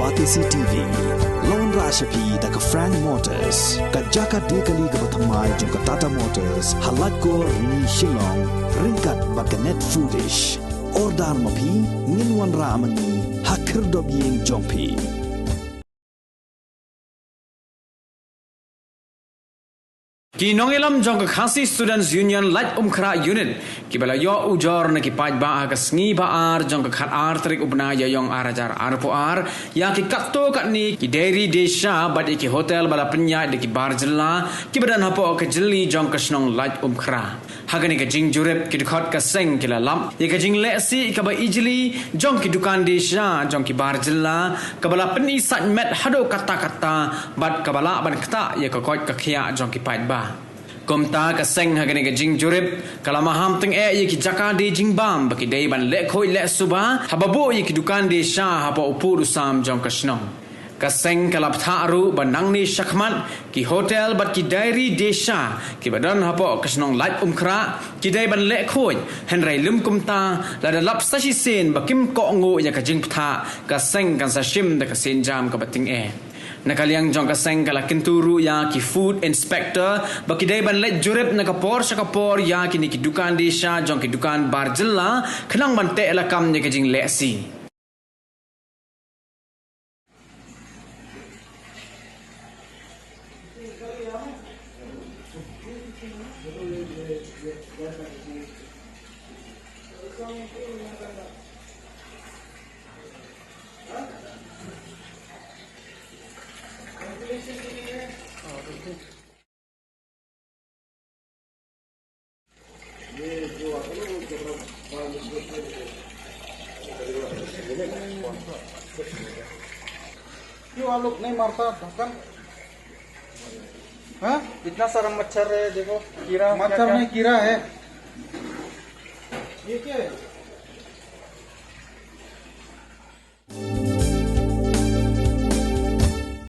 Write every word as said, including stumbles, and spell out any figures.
Batesi T V, la wanrah sha phi da ka Frank Motors, ka jaka die kali kaba thymmai jong ka Tata Motors, ha Laitkor Rni Shillong, ryngkat bad ka Net Foodish. Order ma phi, ngin wanrah ma ngi, ha khyrdop ïing jong phi. Ki nongïalam jong ka Khasi Students Union Laitumkhrah Unit, kiba la ïoh ujor na ki paidbah ha ka sngi ba ar jong ka khatar tarik u bnai Ïaïong ar hajar arphew ar, ïa ki katto katne ki dairy desha bad ïa ki hotel ba la pynïaid da ki bar jylla, kiba don hapoh ka jylli jong ka shnong Laitumkhrah. Ha kane ka jingjurip, ki dkhot ka seng ki la lap ïa ka jinglehsih kaba ijli jong ki dukan desha jong ki bar jylla, kaba la pyni sait met haduh katta katta, bad kaba lah ban ktah ïa ka koit ka khiah jong ki paidbah. Kumta ka seng ha kane ka jingjurip ka la maham tyngeh ïa ki jaka die jingbam ba ki dei ban leh khuid leh suba, haba buh ïa ki dukan desha hapoh u pud u sam jong ka shnong. Ka seng ka la bthah ruh ba nangne shakhmat, ki hotel bad ki dairy desha kiba don hapoh ka shnong Laitumkhrah ki dei ban leh khuid, hynrei lym kumta, lada lap sa shisien ba kim kohnguh ïa ka jingbthah, ka seng kan sa shim da ka sienjam kaba tyngeh. Na ka liang jong ka seng ka la kyntu ruh ïa ki food inspector ba ki dei ban leit jurip na ka por sha ka por ïa kine ki dukan desha jong ki dukan bar jylla, khnang ban teh lakam ïa ka jinglehsih. क्यों आलू नहीं मारता ढक्कन? हाँ? इतना सारा मच्छर है, देखो, कीड़ा, क्या, मच्छर क्या? नहीं, कीड़ा है। ये क्या है?